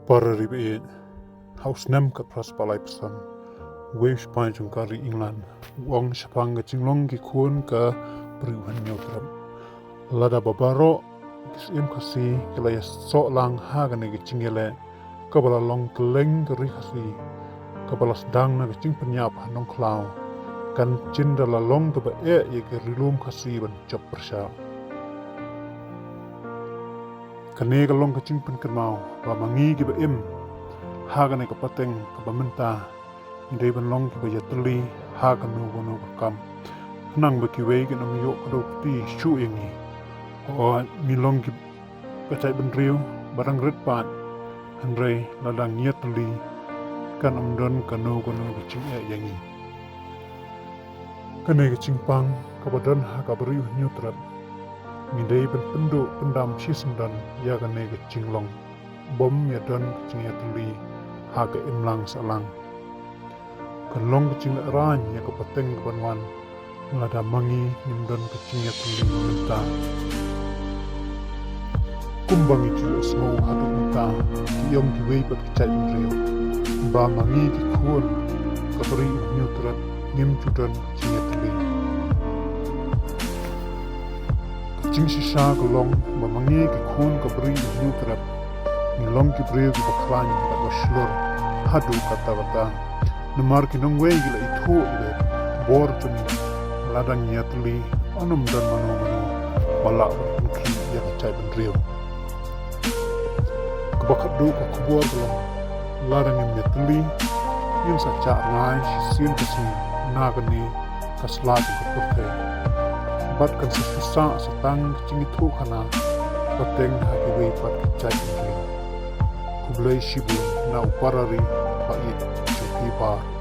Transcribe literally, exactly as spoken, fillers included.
Para ri ba ïeit, ha u snem khatphra spah laiphew san, uwei u shipai jong ka ri England u ong shaphang ka jinglong ki khun ka Bri U Hynñiewtrep. Lada ba baroh ki syiem Khasi ki la ïasoh lang ha kane ka jingïaleh kaba la long kylleng ka ri Khasi, kaba la sdang na ka jingpynïap ha Nongkhlaw, kan jin da la long kaba eh ïa ka ri lum Khasi ban jop pyrshah. Kane ka long ka jingpynkynmaw ba ma ngi kiba im ha kane ka pateng kaba mynta, ngi dei ban long kiba ïatylli ha kano kano ka kam, khnang ba kiwei kin ym ïoh kdew kti shuh ïa ngi. Hooid, ngi long ki, ka jaitbynriew ba dang rit paid, hynrei lada ngi ïatylli, kan ym don kano kano ka jingeh ïa ngi. Kane ka jingpang kaba don ha ka Bri U Hynñiewtrep, ngi dei ban pynduh pyndam shisyndon ïa kane ka jinglong, bym ïadon ka jingïatylli ha ka imlang sahlang. Kan long ka jinglehrain ïa ka pateng kaban wan lada ma ngi ngim don ka jingïatylli mynta. Kumba ngi ju ïohsngew haduh mynta, ki ong kiwei pat ki jaitbynriew ba ma ngi ki khun ka Bri U Hynñiewtrep ngim ju don ka jingïatylli. Ka jingshisha ka long ba ma ngi ki khun ka Bri U Hynñiewtrep ngi long ki briew kiba khlaiñ bad ba shlur haduh katta katta. Namar ki nongwei ki la ithuh ïa ka bor jong ngi, lada ngi ïatylli, yn ym don mano mano ba lah ban pynkhih ïa ka jaitbynriew. Kaba khatduh ka khubor ka long, lada ngim ïatylli, ngin sa jah rngai shisien ka sngi na kane ka sla jong ka pyrthei. Bad kan sa shu sah sa tang ka jingithuhkhana pateng ha kiwei pat ki jaitbynriew. Khublei shibun na u para ri ba ïeit jong phi baroh.